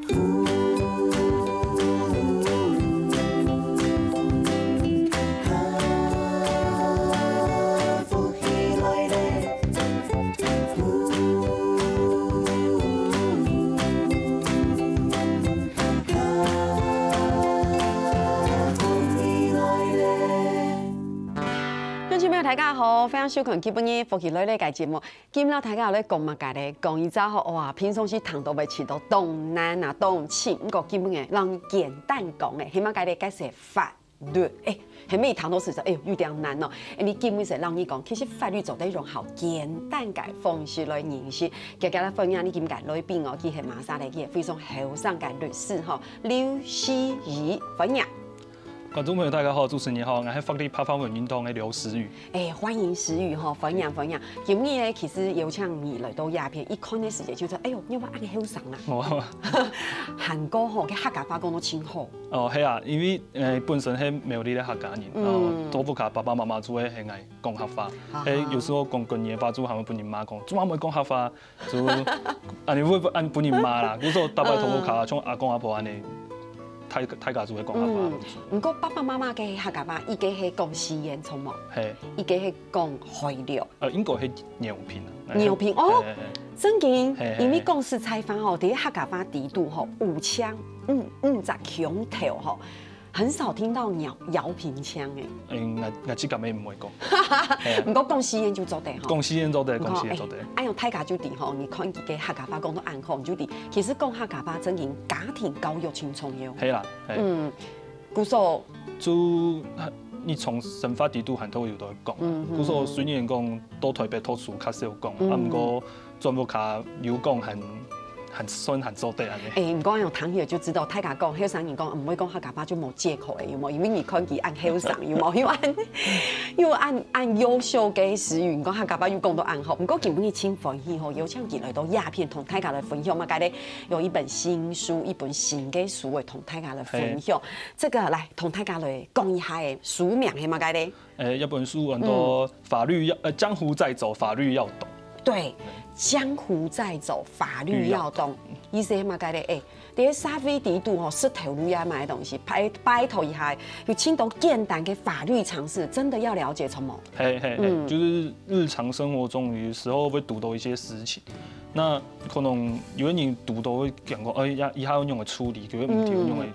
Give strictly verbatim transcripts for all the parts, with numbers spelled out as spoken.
观众朋友，大家好，欢迎收看今晡日福氣來了个節目。今日大家來講麼个咧？講一隻吼，哇，平常時聽到會試著當難啊，當深，毋過今晡日人簡單講誒，係麼个咧？該係法律。誒，係毋係聽到時就，哎喲，有點難哦。誒，你今晡日就讓你講，其實法律做得用好簡單个方式來認識。今日來歡迎你今日个來賓哦，佢係馬莎咧，佢係非常後生个律師吼，劉思怡，歡迎。 觀眾朋友，大家好，主持人好，我係法律白話文運動个劉思雨。誒，歡迎思雨吼，歡迎歡迎。今日呢，其實邀請你來到這片，一看个時節就知，哎喲，你有恁後生啊？哦，還過吼，該客家話講到真好。哦，係啊，因為誒本身係苗栗个客家人，然後嗯。到屋下爸爸媽媽就會喊𠊎講客話，啊哈。誒，有時候講國語个話就還會分人罵講，做麼个毋會講客話？ 就恁樣會恁分人罵啦。比如說逐擺到屋下，像阿公阿婆恁樣，大大家就會講客話。嗯，毋過爸爸媽媽个客家話，一個係講四縣，著無？嘿，一個係講海陸。呃，應該係饒平啊。饒平哦，嘿嘿嘿。正經，嘿嘿嘿。因為講實在話吼，在客家話裡肚吼，有腔，嗯，五隻腔調吼， 很少聽到饒饒平腔誒。嗯，𠊎𠊎自家也毋會講。嘿啊。毋過講四縣就做得吼。講四縣做得，講四縣做得。哎，哎喲，大家就知吼，你看佢个客家話講到恁好，你就知，其實講客家話正經家庭教育真重要。係啦，係。嗯，故所就你從生活裡肚還都有在講啊。嗯，故所雖然講到台北讀書較少講，嗯。啊，毋過 轉屋下有講還還算還做得恁樣。誒，毋過恁樣聽起來就知道，大家講後生人講毋會講客家話就無藉口誒，有無？因為你看佢恁後生，有無？又恁又恁恁優秀个思雨，你講客家話又講到恁好。毋過今晡日真歡喜吼，邀請佢來到這片，同大家來分享嘛，今日有一本新書，一本新个書會同大家來分享。嘿。這個來同大家來講一下誒，書名係麼个咧？ 誒，這本書很多法律要，呃，江湖在走，法律要懂。對，江湖在走，法律要懂。意思係麼个咧？誒，在社會裡肚吼，食頭路也買東西，拜拜託一下，有真多簡單个法律常識，真的要了解，著無？嘿嘿嘿，嗯。就是日常生活中有時候會堵到一些事情，那可能有的人堵到會講講，哎呀，以後用來處理，就會毋知用來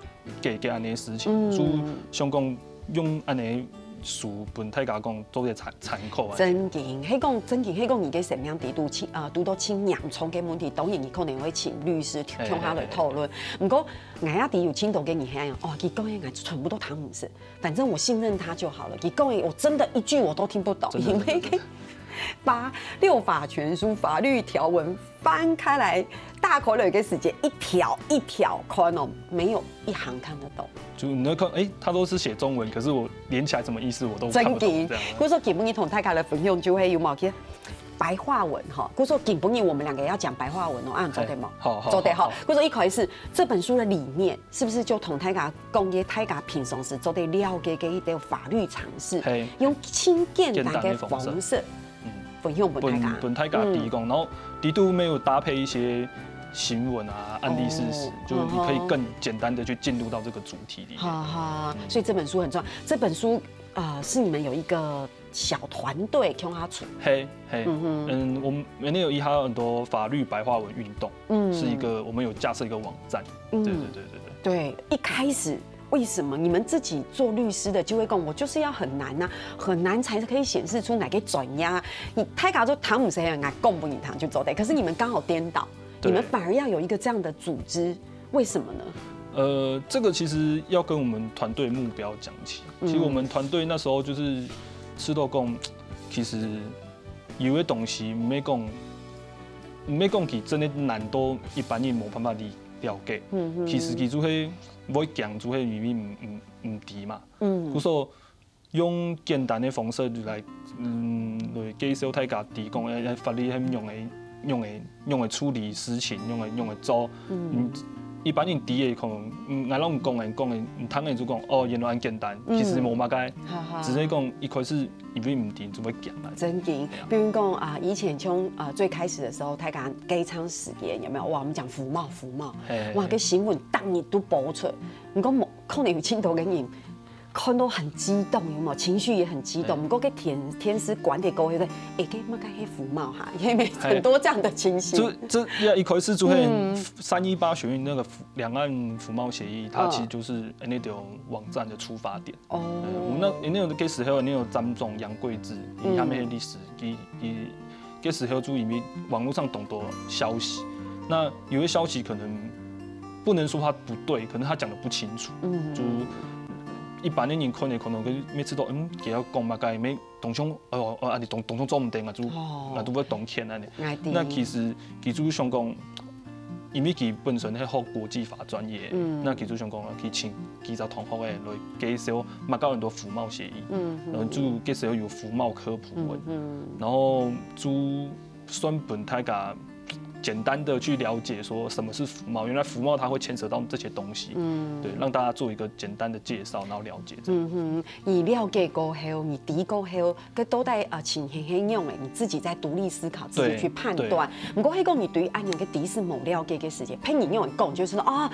解決恁樣个事情，嗯。就想講用恁樣个書分大家講做個參參考啊。正經，係講正經，係講你个生命裡肚真呃堵到真嚴重个問題，當然你可能會請律師共下來討論。毋過，𠊎也知有真多个人係恁樣，哦，佢講个𠊎全部都聽毋識，反正我信任他就好了。佢講个我真的一句我都聽不懂，真的，因為真的，真的。 把六法全書法律條文翻開來，打開來个時節，一條一條看哦，沒有一行看得懂。就你會看，誒，他都是寫中文，可是我連起來什麼意思我都看不懂，正經，這樣。故所今晡日同大家來分享就係有無去白話文吼，故所今晡日我們兩個要講白話文哦，恁樣做得無？嘿，好，好，做得吼。好，好。故所一開始，這本書的理念是不是就同大家講个大家平常時做得了解个一兜法律常識，嘿。用盡簡單个方式，簡單个方式。 嗯。分享分大家。分分大家提供，嗯。然後裡肚也有搭配一些新聞啊、案例事實，哦，就你可以更簡單的去進入到這個主題裡面。哈哈，嗯。所以這本書很重要。這本書，呃，是你們有一個小團隊共下出。嘿，嘿，嗯哼。嗯，我們裡面有一，還有很多法律白話文運動，嗯。是一個，我們有架設一個網站。嗯。對，對，對，對，對。對，一開始 為什麼你們自己做律師的就會講，我就是要很難啊，很難才可以顯示出哪個專業啊？你大家都聽毋識，𠊎講分你聽就做得。可是你們剛好顛倒，對。你們反而要有一個這樣的組織，為什麼呢？呃，這個其實要跟我們團隊目標講起。嗯。其實我們團隊那時候就是試著講，其實有的東西毋係講，毋係講佢真的難到一般人無辦法理了解。嗯，嗯，其實佢就係會驚，就係因為毋毋毋知嘛。 嗯。故所用簡單个方式來，嗯，來介紹大家知講，誒，誒，法律係用來用來用來處理事情，用來用來做，嗯。嗯，一般人知个可能，嗯，𠊎摎你講个，講个，你聽个就講，哦，原來恁簡單，其實無麼个，哈哈。只是講一開始因為毋知就會驚啊。真經，比如講啊，以前像啊最開始的時候，大家該長時間有沒有？哇，我們講服貿，服貿，嘿，哇，嘿。該新聞逐日都播出，你講無可能有盡多个人 看到很激動，有沒有？情緒也很激動。毋過該電電視關忒過後，哎，該麼个係服貿哈，因為很多這樣的情形。就這也一開始就係三一八學運那個服兩岸服貿協議，它其實就是那條網站的出發點。哦，那那個該時候那個張總楊貴智，以他們的歷史，以以該時候就因為網絡上當多消息，那有些消息可能不能說它不對，可能他講得不清楚，嗯，就一般的人看呢，可能每次都嗯，佢愛講麼个，每當像哦哦，啊你當當像做毋得啊，就哦，啊都會當譴啊呢。那其實其實想講，因為佢本身係學國際法專業，嗯，那其實想講啊，去請幾隻同學誒來介紹，嘛教很多服貿協議，嗯，然後就介紹有服貿科普文，嗯，然後就 算分大家簡單的去了解說什麼是服貿，原來服貿它會牽扯到這些東西，嗯，對，讓大家做一個簡單的介紹，然後了解這樣。嗯哼，你了解過後，你知過後，該到底啊情形係仰誒？你自己再獨立思考，自己去判斷。毋過，係講你對恁樣个知識無了解个時節，譬如你有講，就是說啊，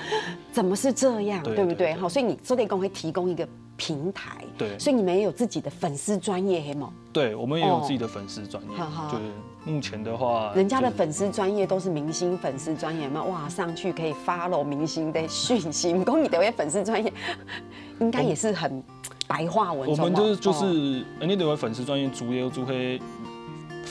怎麼是這樣，對不對？哈，所以你做得講會提供一個平台，對，所以你們也有自己的粉絲專頁，係無？ 對，我們也有自己的粉絲專頁，就是目前的話，人家的粉絲專頁都是明星粉絲專頁嘛，哇，上去可以follow明星的訊息。毋過你的粉絲專頁應該也是很白話文，我們就是就是，哎，那條粉絲專頁主要就會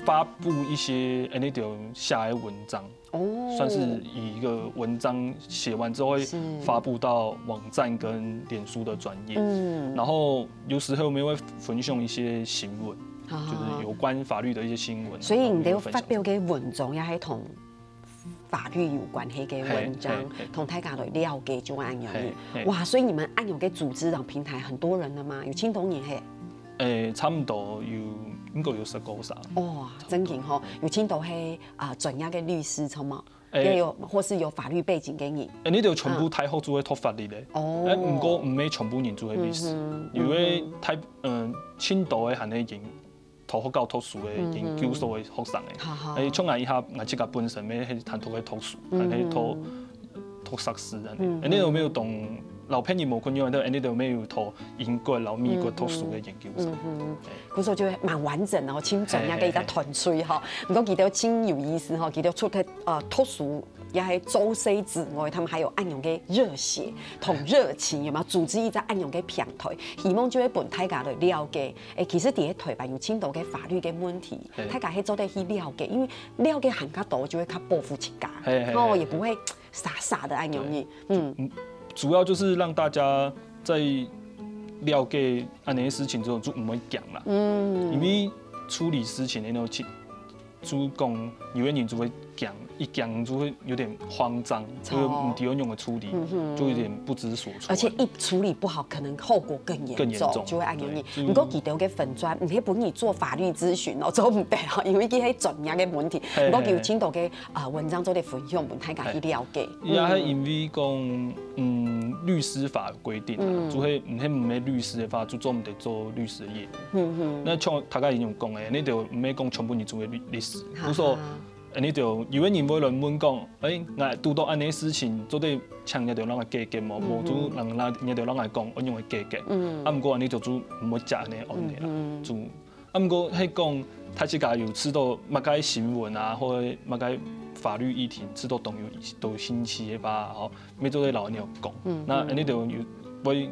發布一些哎那條寫的文章。 哦，算是以一個文章寫完之後會發布到網站跟臉書的專頁，嗯，然後有時候我們會分享一些新聞，就是有關法律的一些新聞，所以你兜發表个文章也係同法律有關係个文章，同大家來了解就恁樣。哇，所以你們恁樣个組織同平台很多人了嗎？有盡多人係？誒，差不多有，應該有十個儕。哇，真經吼，有盡多係啊專業个律師，著無？ 也有或是有法律背景个人。誒，你兜全部大學就會讀法律个，哦，誒，毋過毋係全部人就係律師，因為大，嗯，盡多个還係讀學校讀書个研究所个學生个，誒，像𠊎一下，𠊎自家本身乜係談讀个讀書，還係讀讀碩士恁樣，誒，你兜乜有同老朋友無共樣，誒，你兜乜有同英國、摎美國讀書个研究所。 故所就會蠻完整哦，盡專業个一個團隊吼。毋過佢兜盡有意思吼，佢兜除忒呃讀書也係做事之外，他們還有恁樣个熱血同熱情，有沒有？組織一隻恁樣个平台，希望就會分大家來了解。誒，其實佇咧台灣有盡多个法律个問題，大家係做得去了解，因為了解還較多，就會較保護自家，哦，也不會 傻傻的恁樣呢。嗯，主要就是讓大家在了解恁樣个事情之後就毋會驚啦。嗯，因為處理事情的那種情，就講有的人就會驚，一驚就會有點慌張，就毋知要仰般處理，就有點不知所措。而且一處理不好，可能後果更嚴重，更嚴重，就會恁樣呢。毋過佢兜个粉專，毋係分你做法律諮詢哦，做毋得哦，因為佢係專業个問題。毋過佢有盡多个 啊文章做得分享，分大家去了解。也係因為講，嗯，律師法有規定啊，就係你係毋係律師个話，就做毋得做律師个業務。嗯哼，那像大家已經有講个，你就毋係講全部人做个律律師，比如說，你就有个人會來問講，誒，𠊎堵到恁樣个事情，做得請人家就讓𠊎解決無？無就讓人家就讓𠊎講，我用个解決。嗯，啊，毋過恁樣就就毋會接恁樣个案例啦，就 啊，毋過係講，大自家有知道麼个新聞啊，或者麼个法律議題，知道當有都新奇个吧，吼，乜做得摎人講。那恁樣就有會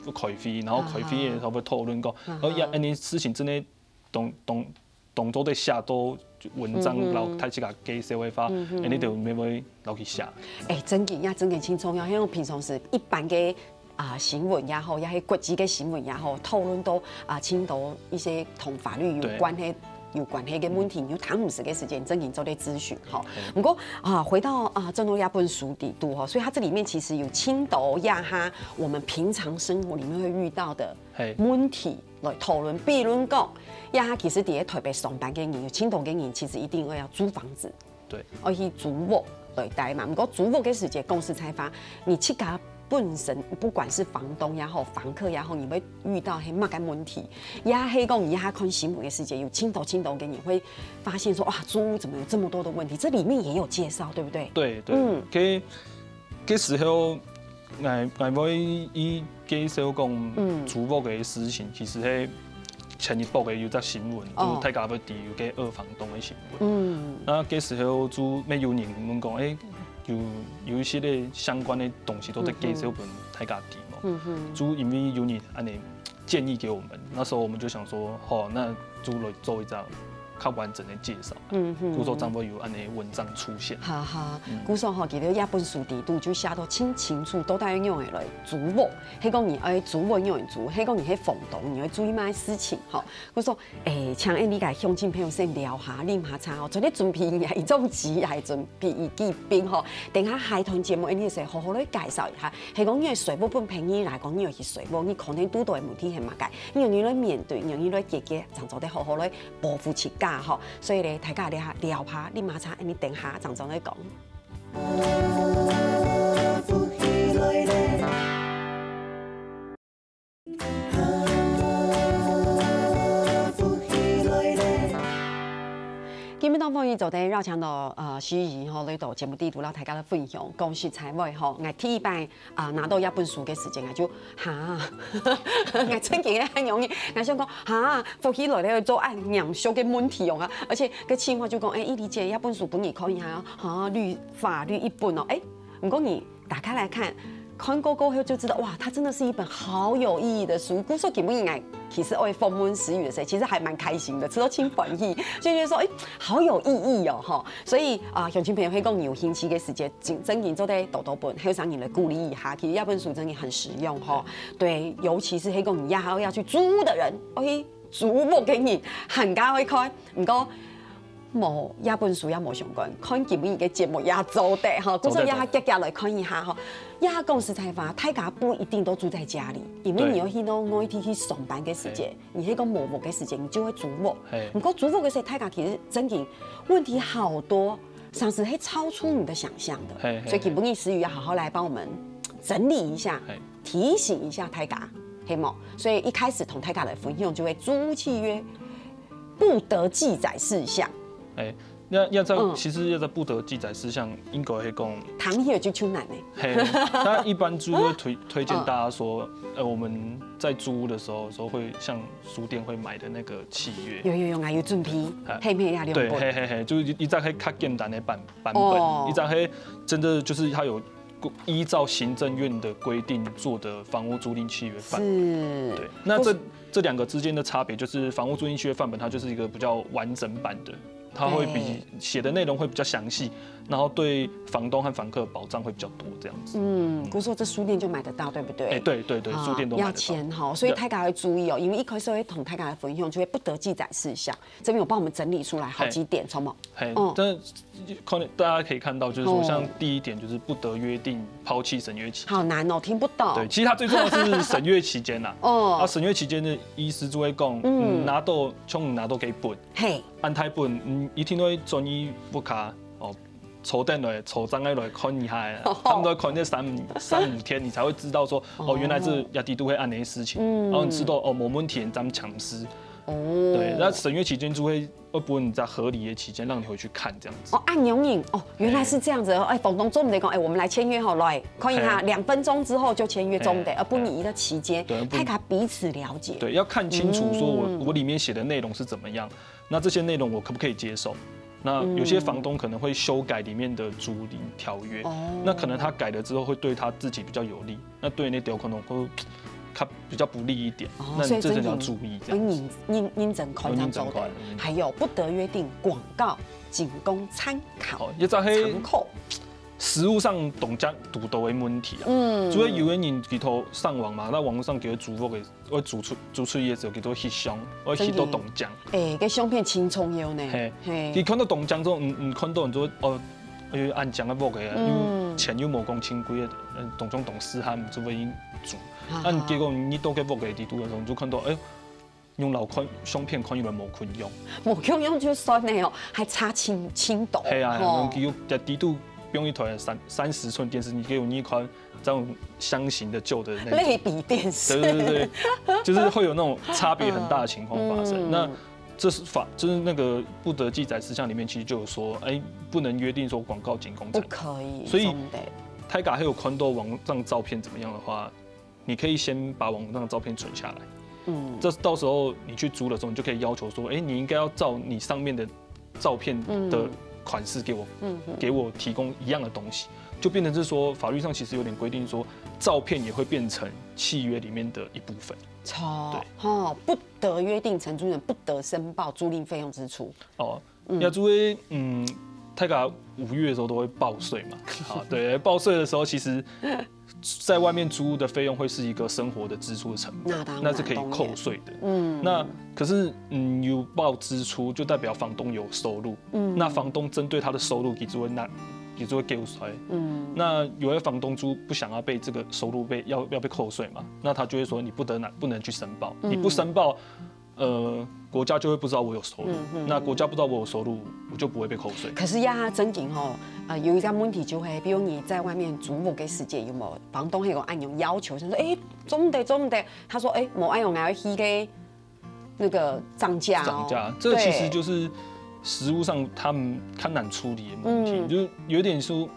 開會，然後開會个時候會討論講，哦，呀，恁樣事情真个當當當做得寫到文章，摎大自家介紹个話，恁樣就乜會摎佢寫。誒，真个呀，真个盡重要，因為平常時一般个 啊新聞也好，也係國際个新聞也好，討論到啊盡多一些同法律有關係有關係个問題，有當時个時間，真經做得諮詢吼。毋過啊，回到啊正東這本書底肚吼，所以它這裡面其實有盡多呀哈，我們平常生活裡面會遇到的問題來討論，比如講，呀哈，其實佇咧台北上班个人，有盡多个人其實一定會要租房子， 對，愛去租屋，對待嘛。毋過租屋个時節，講實在話，你自家本身，不管是房東也好，房客也好，你會遇到係麼个問題，也係講你也看新聞个時節，有盡多盡多个人會發現說，哇，租屋怎麼有這麼多的問題？這裡面也有介紹，對不對？對對，嗯，該該時候，𠊎𠊎會以介紹講，嗯，租屋个事情，其實係前一擺个有隻新聞，哦，就大家會知有个二房東个新聞。嗯，那該時候就乜有人問講，誒，有有一些个相關个東西都在介紹分大家知嘛。嗯哼，就因為有人恁樣建議給我們，那時候我們就想說，好，那就來做一張較完整的介紹。嗯哼，故所正會有恁樣文章出現。哈哈，故所吼，其實這本書裡肚就寫到盡清楚，到底愛仰仔來租屋，係講你愛租屋仰仔租，係講你係房東，你愛注意麼个事情吼。故所，誒，請恁樣个鄉親朋友先尞下，啉下茶哦，做得準備一張紙，還準備一支筆吼，等下下段節目恁樣先好好來介紹一下。 係講你个稅務分配，你來講你愛去稅務，你可能堵到个問題係麼个，你愛仰仔來面對，你愛仰仔來解決，正做得好好來保護自家吼。所以咧，大家尞下，尞下，啉下茶，恁樣等下正做得講。今晡日當中，𠊎做得邀請到呃徐怡吼來到節目裡肚摎大家來分享。講實在話吼，𠊎第一擺啊拿到這本書个時間，𠊎就哈，𠊎真經个恁樣，𠊎想講哈，福氣來了做恁嚴肅个問題哦啊，而且个企劃就講，誒，怡怡姐，這本書分你看一下哦，哈，律法律一本哦，誒，毋過你 打開來看，看過過後就知道，哇，它真的是一本好有意義的書。故所今晡日𠊎其實愛訪問徐怡个時節，其實還蠻開心的，吃到盡歡喜，就覺得說，誒，好有意義哦，吼。所以啊，鄉親朋友，係講你有興趣个時節，真真經做得多多分後生人來鼓勵一下。其實這本書真的很實用吼。對，尤其是係講你以後要去租屋的人，OK，租屋个人，還較會看。毋過 無，這本書也無相關，看今晡日个節目也做得吼，故所也遽遽來看一下吼。也講實在話，大家不一定都住在家裡，因為你要去到外地去上班个時節，你係講無屋个時節，你就會租屋。毋過租屋个時節，大家其實真經問題好多，常時會超出你的想像的。所以今晡日徐怡要好好來幫我們整理一下，提醒一下大家，係無？所以一開始同大家來分享就係租屋契約 不得記載事項。哎，那要在、嗯、其實要在不得記載事項，應該會講，談起就出難呢。嘿，那一般就會推推薦大家說，呃，我們在租屋的時候，說會像書店會買的那個契約。有有有，還有準備，嘿嘿呀，對，嘿嘿嘿，就是一張係較簡單的版版本，哦、一張係真的就是它有 依照行政院的規定做的房屋租賃契約範本。是。對，那這這兩個之間的差別就是房屋租賃契約範本，它就是一個比較完整版的，它會比寫的內容會比較詳細，然後對房東和房客保障會比較多這樣子。嗯，不是說這書店就買得到，對不對？哎，對對對，書店都買得到。要錢哈，所以大家要注意哦，因為一開始會同大家分享，就會不得記載事項，這邊有幫我們整理出來好幾點，好嗎？嘿，但可能大家可以看到，就是說，像第一點就是不得約定拋棄審閱期間。好難哦，聽不懂。對，其實它最重要的是審閱期間啦。哦，啊，審閱期間的意思就會講，嗯，拿到從拿到幾本，嘿，按太本，嗯，一定會轉移屋下哦，坐等來，坐正來看一下，差不多看這三三五天，你才會知道說，哦，原來這壓力都會按呢事情，然後你知道哦，某問題咱們強勢。哦，對，那審閱期間就會 會分你在合理的期間讓你回去看這樣子。哦，按容影哦，原來是這樣子哦。哎，房東做毋得講，哎，我們來簽約好，來看一下，兩分鐘之後就簽約，做毋得，而不你一個期間，大家彼此了解。對，要看清楚說我我裡面寫的內容是怎麼樣，那這些內容我可不可以接受？那有些房東可能會修改裡面的租賃條約，那可能他改了之後會對他自己比較有利。 那對於你條款會較比較不利一點，那你這就要注意這樣子。認認認真看，這樣做的。還有不得約定廣告，僅供參考。好，一隻係參考。實務上當常堵到的問題啊，嗯，主要有的人佢都上網嘛，那網路上佢會租屋个，會租出租出去个時候，佢都翕相，會翕到當正。哎，該相片真重要呢。嘿，你看到當正之後，你你看到你就會哦， 因為恁正个屋个，又錢又無講清貴个，嗯，當中當時還做毋得租。啊，結果你到該屋个裡肚个時候，你就看到，哎，用老看相片看起來無共樣。無共樣就算了哦，還差真真多。係啊，佢有在裡肚用一台三三十寸电视，你给我一款这种箱型的旧的那种，类比电视，对对对对，就是会有那种差别很大的情况发生。嗯，那这是法，就是那个不得记载事项里面其实就有说，哎，不能约定说广告仅供参考，不可以，所以中的。大家还有看到网上照片怎么样的话，你可以先把网上的照片存下来。嗯，这到时候你去租的时候，你就可以要求说，哎，你应该要照你上面的照片的款式给我，嗯，给我提供一样的东西，就变成是说法律上其实有点规定说，照片也会变成契约里面的一部分。错，对，吼，不得约定承租人不得申报租赁费用支出。哦，嗯，要注意，嗯，大家五月的时候都会报税嘛，啊，对，报税的时候其实在外面租屋的费用会是一个生活的支出的成本，那当然，那是可以扣税的。嗯，那可是，嗯，有报支出，就代表房东有收入。嗯，那房东针对他的收入，其实会拿，其实会给我说。嗯，那有些房东就不想要被这个收入被要要被扣税嘛，那他就会说你不得拿不能去申报，你不申报，呃，国家就会不知道我有收入。嗯，那国家不知道我有收入，我就不会被扣税。可是呀，正经吼，呃，有一个问题就会，比如你在外面租屋个时间，有没有房东会有按样要求，他说，哎，做毋得，做毋得，他说，哎，无按样，我要去个那个涨价哦。涨价，这其实就是实务上他们很难处理的问题，嗯，就是有点说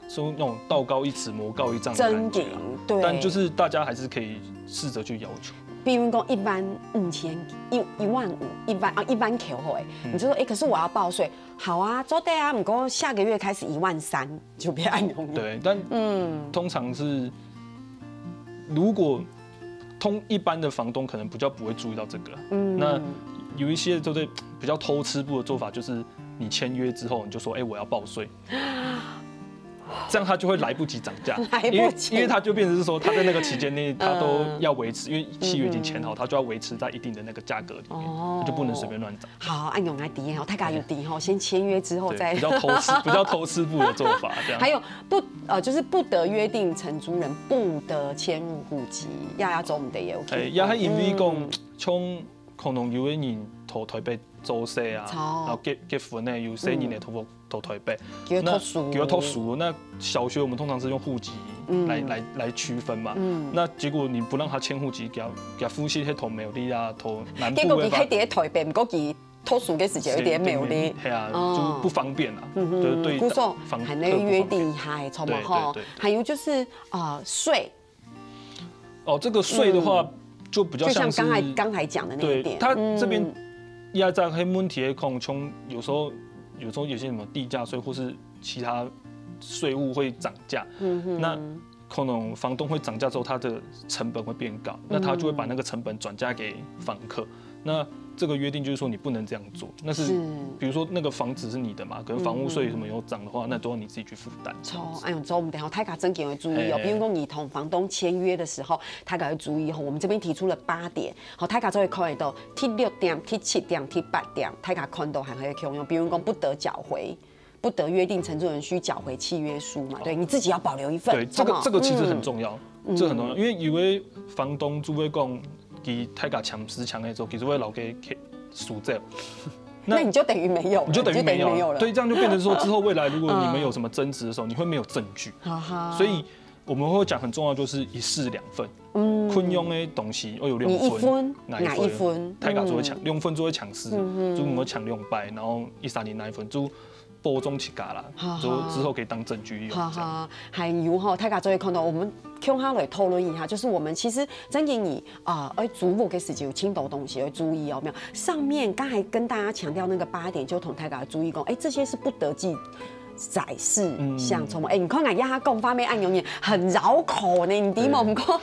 说那种道高一尺，魔高一丈的感觉啊。真的，对。但就是大家还是可以试着去要求。比如讲一万五千，一一万五，一万啊，一万块好哎，嗯，你就说，哎，可是我要报税，好啊，做得啊，不过下个月开始一万三，就别按容易。对，但嗯，通常是如果通一般的房东可能比较不会注意到这个，嗯，那有一些对不对比较偷吃步的做法，就是你签约之后你就说，哎，我要报税。这样他就会来不及涨价，来不及，因为因为他就变成是说，他在那个期间内，他都要维持，因为契约已经签好，他就要维持在一定的那个价格里面，哦，他就不能随便乱涨。好，按用来抵吼，大家有抵吼，先签约之后再，对，比较偷吃，比较偷吃步的做法，这样。还有不呃，就是不得约定承租人不得迁入户籍，呀呀，做毋得也 OK。哎，也还因为讲，嗯，像可能有的人到台北做事啊，然后结结婚呢，有些人呢到到台北，佢讀書，佢讀書，那小学我们通常是用户籍来来来区分嘛。那结果你不让他迁户籍，给他给他夫妻去投苗栗啊，投南部的吧。结果佢喺台北，毋过佢讀書个时间有点苗栗，系啊，就不方便啊，对对，故所还能约定一下，好不好？还有就是啊，税。哦，这个税的话，就比较像是，就像刚才刚才讲的那一点，他这边压榨黑问题的空，从有时候有时候有些什么地价税或是其他税务会涨价，那可能房东会涨价之后，它的成本会变高，那他就会把那个成本转嫁给房客。那这个约定就是说你不能这样做，那是比如说那个房子是你的嘛，可能房屋税什么有涨的话，那都要你自己去负担。错，哎呦，做毋得吼，大家真个要注意哦。比如讲你同房东签约的时候，大家要注意吼。我们这边提出了八点，好，大家就会看得到，第六点、第七点、第八点，大家看到还可以共用。比如讲不得缴回。不得约定承租人需缴回契约书嘛，对，你自己要保留一份。对，这个这个其实很重要，这很重要，因为有的房东就会讲，佢大家强势强的时候，其实会老给给赎走。那你就等于没有了，你就等于没有了。对，这样就变成说，之后未来如果你们有什么争执的时候，你会没有证据。所以我们会讲很重要，就是一式两份。嗯，困用的东西，哦，有两份，你一份，哪一份？大家就会抢，两份就会抢私，就我们抢两百，然后一三零那一份就 播种起嘎啦，之后之后可以当证据用。哈哈，还有哈，大家就会看到我们共下来讨论一下，就是我们其实真正你啊，哎，租屋个时候有清多东西要注意哦，没有？上面刚才跟大家强调那个八点，就同大家注意讲，哎，这些是不得记载事项，从哎，你看看，呀，讲方面按容易很绕口呢，你知吗？不过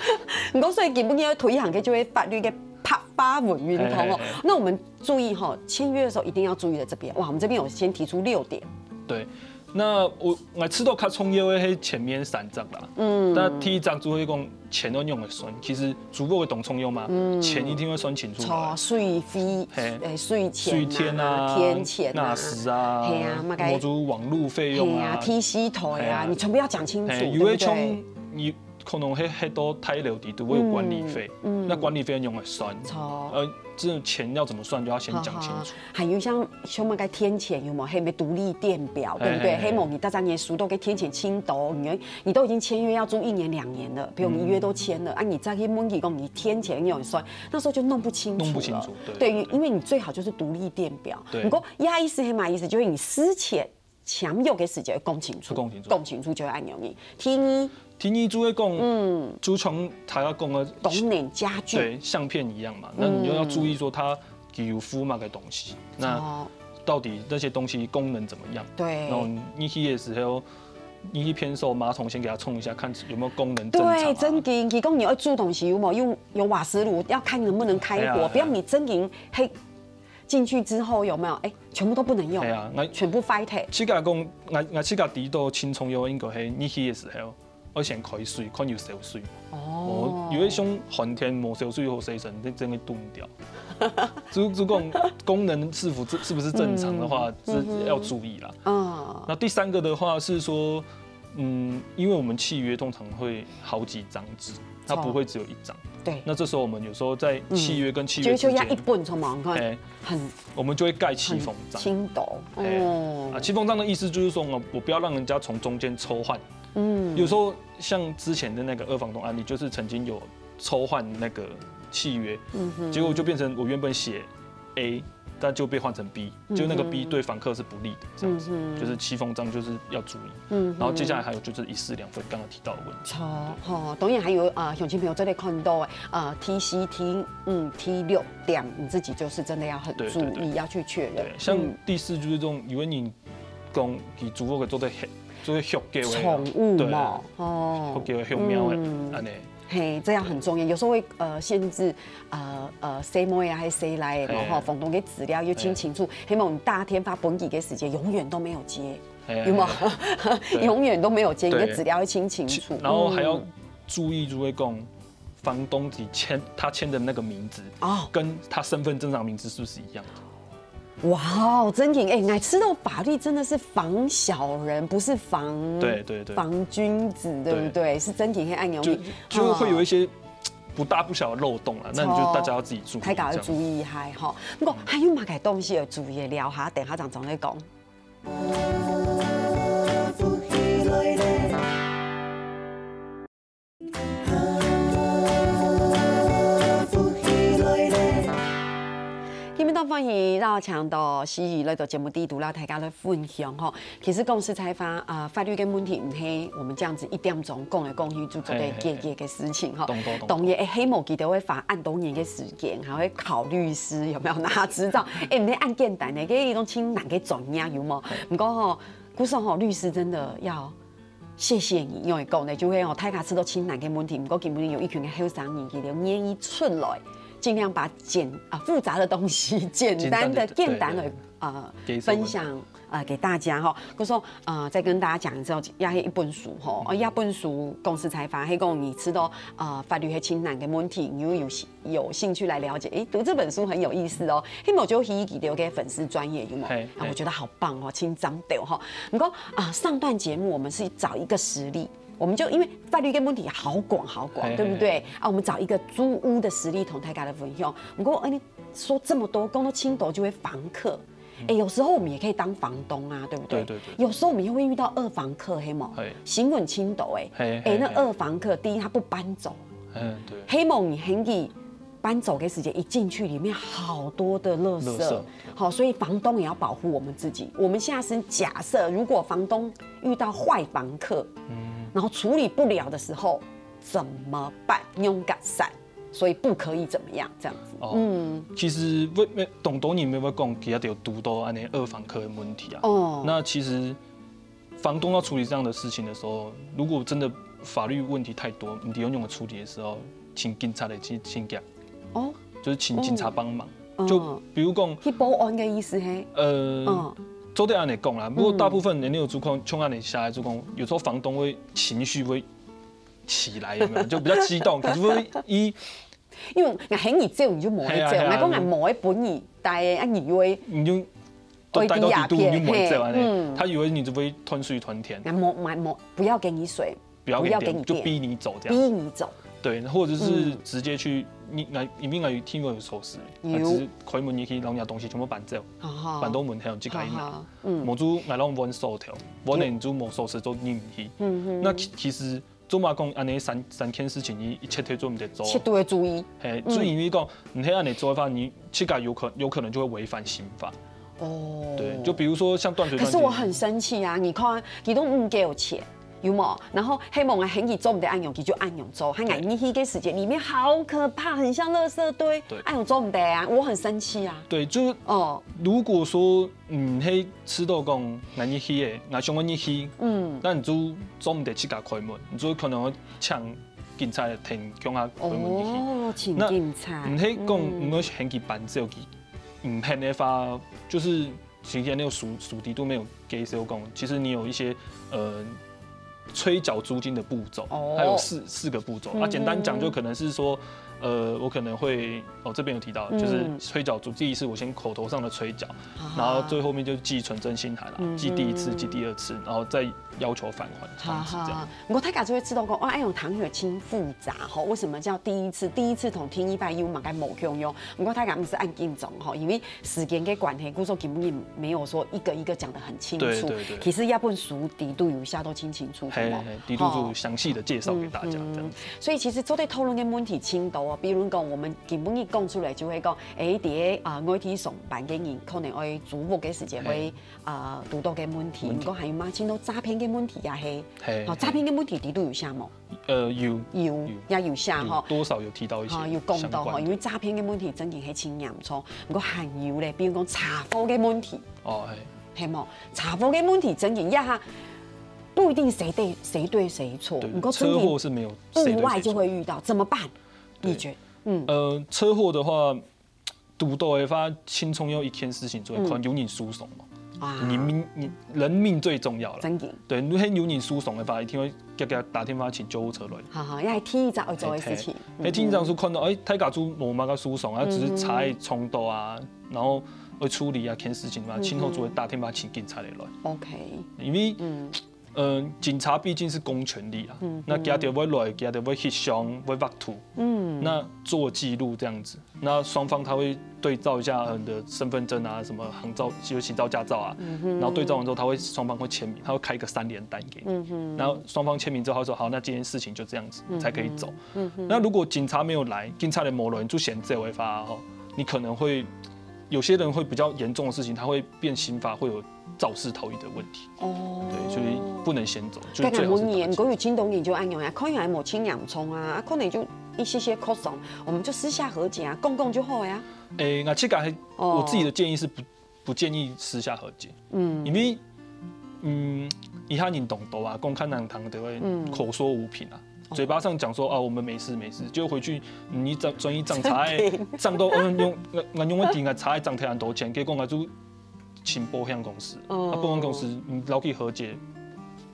不过所以根本要推行个就会法律个白话文运通哦。那我们注意哈，签约的时候一定要注意的这边，哇，我们这边有先提出六点。对，那我我知道较重要的是前面三章啦。嗯，那第一章就会讲钱要用的算，其实租屋个当重要嘛，钱一定要算清楚。错，税费，哎，税钱，水电啊，天钱啊，纳什啊，嘿啊，那个，网络费用啊，T C台啊，你全部要讲清楚，对不对？有的像你可能迄迄多大樓底都會有管理費，嗯，嗯。那管理費用來算，錯。呃，這種錢要怎麼算，就要先講清楚。好，好。還有像像那個天險有無？還有沒有獨立電表，對不對？嘿，嘿，嘿。還有你大家也熟到个天險清多，你你都已經簽約要租一年兩年了，比如你約都簽了，嗯。啊，你再去問佢講你天險用算，那時候就弄不清楚了。弄不清楚，對，對，對。因為你最好就是獨立電表。對。不過，呀，意思係嘛意思，就是你事前簽約个時間講清楚，講清楚。講清楚就會恁樣。第二，第二就會講，嗯。就像大家講的，功能家具。對，相片一樣嘛，那你就要注意說它有附麼个東西，那哦。到底那些東西功能怎麼樣？對。然後你去的時候，你去偏手馬桶先給它沖一下，看有沒有功能正常啊。對，真的，佢講你要煮東西有沒有用，有瓦斯爐，要看能不能開火，哎呀，不要你真的，嘿，進去之後有沒有？哎，全部都不能用，哎呀，那全部壞掉。自家講，我我自家知道清楚有應該係你去的時候，我先開水，看有燒水。哦。哦，有一種寒天無燒水好洗身，那真的凍掉。如如果功能是否是不是正常的話，嗯，是要注意啦。嗯。那第三個的話是說，嗯，因為我們契約通常會好幾張紙，它不會只有一張。對。那這時候我們有時候在契約跟契約之間，嗯，就就要一本，你看，哎，很我們就會蓋氣封章。很清楚。哎，哦。啊，氣封章的意思就是說，我我不要讓人家從中間抽換。嗯。有時候像之前的那個二房東案例，就是曾經有抽換那個契約，嗯哼。結果就變成我原本寫 A，但就被換成 B，就那個 B 嗯哼。對房客是不利的，這樣子，嗯哼。就是氣封章就是要注意。嗯哼。然後接下來還有就是一式兩份，剛剛提到的問題。錯，吼，當然還有，呃，鄉親朋友這裡看到的，呃，第四、第五、第六點，你自己就是真的要很注意，對，對，對。要去確認。對，像第四就是這種，嗯。因為你講佢租屋个做得很，做得畜狗个啊，寵物嘛，對啊，哦。畜狗个、畜貓个，嗯。恁呢。 嘿，這樣很重要。有時候會，呃，限制，呃，呃，誰摸呀，還是誰來嘛，嘿。吼，房東个資料又清清楚，嘿。希望大天發分佢个時間永遠都沒有接，嘿，有沒有？嘿，嘿。對。永遠都沒有接，你的資料要清清楚。對。然後還要注意，就會講房東你簽，他簽的那個名字，哦。跟他身份證上的名字是不是一樣的？ 哇哦，真的，哎，𠊎知道法律真的是防小人，不是防，對，對，對。防君子，對不對？對。是真的，很有名。就就會有一些不大不小的漏洞啊，那你就大家要自己注意，大家要注意一下吼。這樣。不過還有麼个東西要注意的，聊哈，等下張總再講。 今晡日當歡喜邀請到司儀來到節目裡肚，摎大家來分享吼。其實講實在話，啊，法律个問題毋係我們這樣子一點鐘講來講去就做得解決个事情吼。嘿，嘿，嘿。懂，懂，懂。當然，會希望佢兜會花恁多年个時間，還會考律師，有沒有？哪知道，哎，毋係恁簡單个，這一種真難个專業，有無？嘿。毋過吼，故所吼，律師真的要 謝謝你，因為講呢，就會哦，大家知道真難个問題，不過今晡日有一群个後生人，佢兜願意出來，盡量把簡，啊，複雜的東西簡單的、簡單的，簡單的，對，對。呃，分享，呃，給大家吼。故所，呃，再跟大家講一下，也係一本書吼，呃，這本書講實在話，係講你知道，呃，法律係真難个問題，你又有有興趣來了解，誒，讀這本書很有意思哦。希望就去佢兜个粉絲專頁，有沒有？嘿，啊，嘿。我覺得好棒哦，真讚的哈。不過啊，上段節目我們是找一個實例，我們就因為法律跟問題好廣好廣，嘿，對不對？嘿，嘿。啊，我們找一個租屋的實例同大家來分享。不過，誒，說這麼多，講到盡頭就會房客，嗯。誒，有時候我們也可以當房東啊，對不對？對，對，對。有時候我們又會遇到二房客，係無？嘿。新聞盡頭，誒，嘿，誒，那二房客，第一，他不搬走， 嗯，對。希望你喊佢搬走个時間，一進去裡面好多的垃圾。垃圾。好，所以房東也要保護我們自己。我們現在是假設，如果房東遇到壞房客，嗯。然後處理不了的時候怎麼辦？仰結煞，所以不可以怎麼樣，這樣子。哦，嗯。其實會，會，當多人會，會講，佢一定有堵到恁呢二房客的問題啊。哦。那其實 房東要處理這樣的事情的時候，如果真的法律問題太多，你得用用的處理的時候，請警察來去，去解。哦。就是請警察幫忙。哦。就比如講，去報案的意思嘿？呃，嗯。做得恁呢講啦，不過大部分人有狀況，像恁呢下來狀況，有時候房東會情緒會起來，有沒有？就比較激動，可是會以 因為𠊎喊你走，你就無愛走；嘿啊，嘿啊。𠊎講𠊎無愛分你待个，啊，你又會你就愛抵押品，都待到底肚，你就無愛走啊，嘿，嗯。他以為你就會斷水斷田。𠊎無，無，無，不要給你水，不要给你点，不要给你点，就逼你走这样。逼你走。对，或者是直接去，嗯，你，你，你应该有听过有手势，有。那只是开门你可以让人家东西全部搬走，哈哈，搬到门口自家拿。哈哈，嗯。无就俺让问手头，问了你就无手势就进去。嗯哼。那其，其实做嘛讲，安尼三，三件事情，你一切都做唔得做。切都要注意。嘿，嗯。所以因为讲，你黑暗的做法，你自家有可，有可能就会违反刑法。哦。对，就比如说像断水断金。可是我很生气啊！你看，你都唔给我钱，有没有？然后希望啊，很你做唔得安永，你就安永做，还俺你去个时间里面好可怕，很像垃圾堆，对。安永做唔得啊，我很生气啊。对，就是哦，如果说嗯，迄知道讲，俺日去个，俺想讲日去，嗯，那你就做毋得自家开门，你就可能会请警察来听，叫他开门入去。哦，请警察。那毋係讲，嗯，你要喊佢搬走去，毋肯的话，就是今天那个属属地都没有给谁讲，其实你有一些呃催缴租金的步骤，哦，它有四四个步骤啊。简单讲，就可能是说，呃，我可能会哦这边有提到，就是催缴租，第一是我先口头上的催缴，然后最后面就寄存证信函啦，寄第一次，寄第二次，然后再要求返还这样子。好好，我大概就会知道讲，哇，哎呦，唐雪清复杂吼，为什么叫第一次？第一次同第二擺有嘛个无共样，不过大概毋是按紧张吼，因为时间的关系，故所根本也没有说一个一个讲得很清楚。对对对。其实要本书底都有写到清清楚楚嘛。嘿嘿，底都有详细的介绍给大家这样子。所以其实做得讨论的问题真多哦，比如讲我们根本一讲出来就会讲，哎，在啊外地上班的人可能会租屋的时间会啊堵到个问题，不过还有嘛，真多诈骗的问题呀嘿。嘿，好，诈骗的问题底都有写嘛。呃，有有也有写哈，多少有提到一些，哈，有讲到哈，因为诈骗的问题真的是真严重，不过还有嘞，比如讲查埔的问题，哦，嘿，系无？查埔个问题真个也哈，不一定谁对谁对谁错。对，不过真的车祸是没有谁对谁错，意外就会遇到，怎么办？你觉得？嗯，呃，车祸的话，堵到的话，轻重要一件事情做，看有人受伤嘛。啊，你命，你人命最重要了。真的。对，你看有人受伤的话，一定会给给他打电话请救护车来。好好，要第一个要做的事情。哎，第一个是看到，哎，大家都无嘛个受伤啊，只是差一冲突啊，然后会处理啊，看事情嘛，今后就会打电话请警察来。OK，因为，嗯，警察毕竟是公权力啊，那佢就会来，佢就会翕相，会画图，嗯，那做记录这样子，那双方他会对照一下你的身份证啊，什么行照，有行照驾照啊，然后对照完之后，他会双方会签名，他会开一个三联单给你，然后双方签名之后，他说好，那这件事情就这样子，你才可以走。那如果警察没有来，警察的某人就嫌这违法吼，你可能会有些人会比较严重的事情，他会变刑法，会有肇事逃逸的问题。哦，对，所以不能先走，就是最好是打。我有听懂你就按样啊，可能还无清洋葱啊，可能就一些些 cost，我们就私下和解啊，讲讲就好呀。诶，那这个还，我自己的建议是不不建议私下和解，嗯，因为嗯，一下人懂懂啊，公开难堂都会口说无凭啊。嘴巴上讲说啊，我们没事没事，就回去你长专一长差，长到嗯用俺用个顶啊差，长太很多钱，结果俺就请保险公司，啊保险公司你老去和解，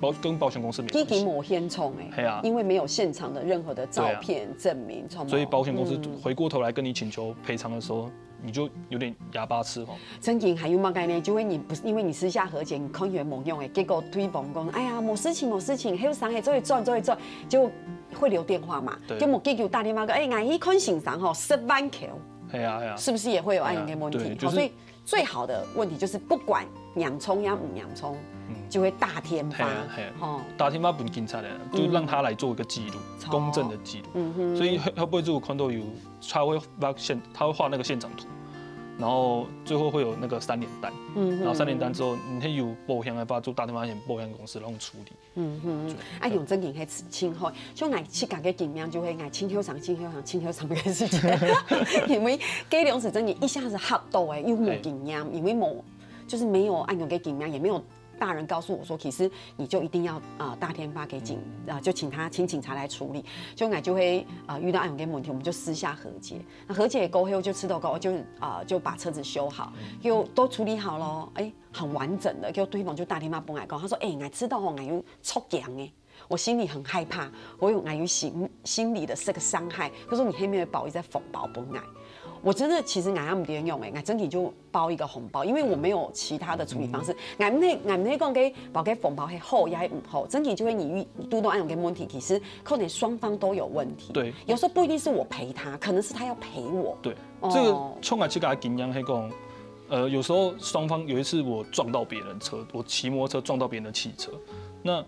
保跟保险公司没关系。已经无现场哎，系啊，因为没有现场的任何的照片证明，所以保险公司回过头来跟你请求赔偿的时候，你就有点哑巴吃黄。真正还有么个呢？就会你不是因为你私下和解，你看起来无用哎，结果对方讲，哎呀，没事情没事情，还有伤害，做一做做一做，结果会留电话嘛，对，就没结果打电话讲，哎，俺一看先生吼，十万块，系啊系啊，是不是也会有按样的问题？对，就是。所以最好的问题就是不管洋葱要唔洋葱，就会打电话，系啊系啊，吼，打电话分警察的，就让他来做一个记录，公正的记录。嗯哼，所以后后背就有看到有他会把现他会画那个现场图，然后最后会有那个三联单，嗯，然后三联单之后，你还有保险的话，就打电话给保险公司，然后处理。嗯哼，啊，用正经还请好，像俺自家个经验就会，俺请后生、请后生、请后生个事情，因为该两时正经一下子吓到哎，又没经验，因为没就是没有按样个经验，也没有大人告诉我说，其实你就一定要啊、呃、打电话给警啊、呃，就请他请警察来处理。就俺就会啊、呃、遇到按样个问题，我们就私下和解。那和解过后就吃到糕，就啊、呃、就把车子修好，又都处理好了，哎，很完整的，就对方就打电话过来讲，他说，哎，俺知道吼，俺有出警哎。我心里很害怕，我有俺有心心里的这个伤害，可是你还没有保一个红包分俺。我真的其實𠊎也毋知用誒，𠊎真的就包一個紅包，因為我沒有其他的處理方式。嗯。𠊎毋係，𠊎毋係講該包个紅包係好也係毋好，真的就係你遇，你遇到恁樣个問題，其實可能雙方都有問題。對。有時候不一定是我賠他，可能是他要賠我。對，哦。這個像𠊎自家的經驗係講，呃，有時候雙方，有一次我撞到別人車，我騎摩托車撞到別人的汽車，那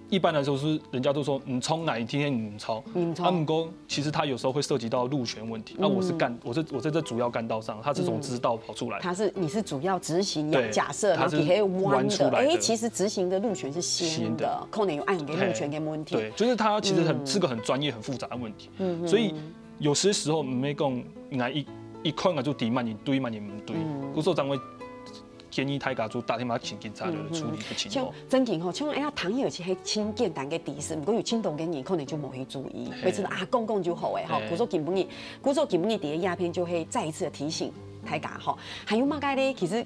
一般來說是人家都說你衝哪一天你衝，你衝。啊，不過其實它有時候會涉及到路權問題。那我是幹，嗯。我是，我在這主要幹道上，他是從支道跑出來。嗯。他是，你是主要直行，對，假設，然後底下彎的，他是彎出來的。哎，其實直行的路權是先的，先的。可能有恁樣个路權的問題。嘿，對，就是它其實很，嗯。是個很專業、很複雜的問題。嗯哼。所以有些時候，毋係講，𠊎一，一看𠊎就知麼人對，麼人毋對。嗯。故所正會建議大家就打電話請警察來處理个情況。嗯哼。像正經吼，像哎呀，糖友其實係盡簡單个知識，不過有盡多个人可能就無去注意，嘿。會覺得啊，講講就好誒吼。嘿。故所今晡日，故所今晡日第一影片就會再一次的提醒大家吼。還有麼个咧？其實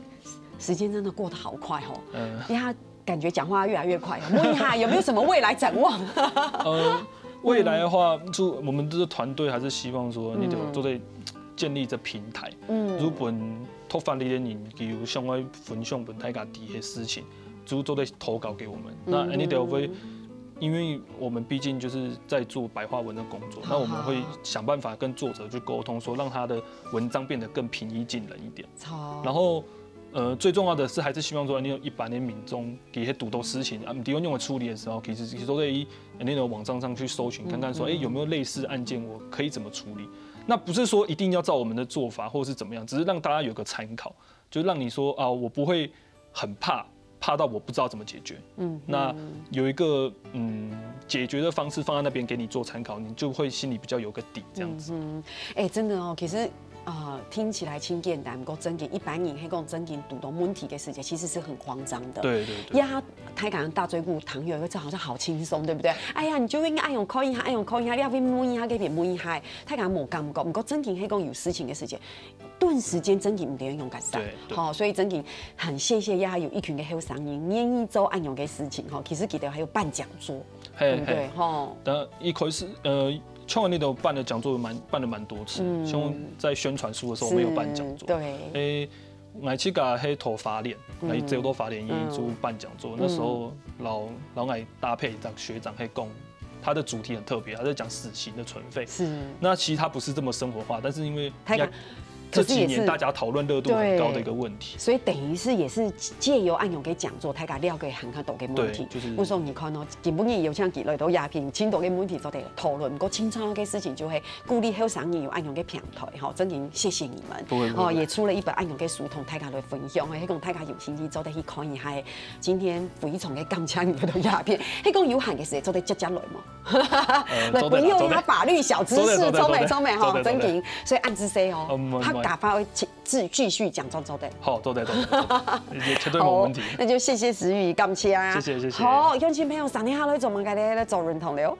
時間真的過得好快吼。嗯。呀，感覺講話越來越快。問一下有沒有什麼未來展望？呃，未來的話，就我們這個團隊還是希望說，你就嗯。做得建立這平台。嗯。如果突發力量，你比如像我分享分大家的一些事情，就做得投稿給我們。那嗯。恁樣就會，因為我們畢竟就是在做白話文的工作，那我們會想辦法跟作者去溝通，說讓他的文章變得更平易近人一點。好。然後，呃，最重要的是還是希望說，你有一般的民眾，其實堵到事情啊，你用的處理的時候，其實其實都可以那個網站上去搜尋看看說，嗯，哎，有沒有類似案件，我可以怎么处理？那不是說一定要照我們的做法，或是怎麼樣，只是讓大家有個參考，就讓你說啊，我不會很怕，怕到我不知道怎麼解決。嗯，那有一個嗯解決的方式放在那邊給你做參考，你就會心裡比較有個底，這樣子。嗯，哎，真的哦，其實啊，聽起來盡簡單，不過真的，一般人係講真的堵到問題的時節，其實是很慌張的。對對對。呀，大家打嘴鼓糖友，這好像好輕鬆，對不對？哎呀，你就應該恁樣看一下，恁樣看一下，你要問一下，該邊問一下，大家無感覺。不過真的係講有事情的時節，頓時間真的毋知用該啥。對對。好，所以真的很謝謝呀，有一群的後生人願意做恁樣的事情，吼，其實佢兜還有辦講座。 嘿，對不對？嘿。吼。但一開始，呃，像恁樣辦的講座蠻，辦了蠻多次，嗯。像在宣傳書的時候，我們有辦講座。是，對。誒，𠊎自家係讀花蓮，嗯。𠊎走到花蓮醫院就辦講座，嗯。那時候摎，摎𠊎搭配一個學長係講，他的主題很特別，他在講死刑的存廢。是。那其實他不是這麼生活化，但是因為大家，他講 這幾年大家討論熱度很高的一個問題。可是也是，對，所以等於是也是藉由恁樣个講座，大家了解還較多个問題。對，就是，故所你看哦，今晡日有請佢來到這片，盡多个問題做得討論。不過盡重要个事情就係鼓勵後生人有恁樣个平台，吼，真的謝謝你們。不會，不會，哦，不會。也出了一本恁樣个書，同大家來分享，嘿，講大家有興趣做得去看一下。今天非常个感謝你來到這片，嘿，講有閒个時節做得接接來嘛。 呃，來，做得啦，分享一下法律小知識，做得，做得，聰明，做得，聰明，吼，做得，做得。真的。所以恁仔細哦，嗯，嗯，嗯。他打發會繼，繼，繼續講，做，做得。好，做得，做得，做得，也絕對沒問題。好，那就謝謝石宇，感謝啊。謝謝，謝謝。好，鄉親朋友，三年下來做麼个咧？來做運動了。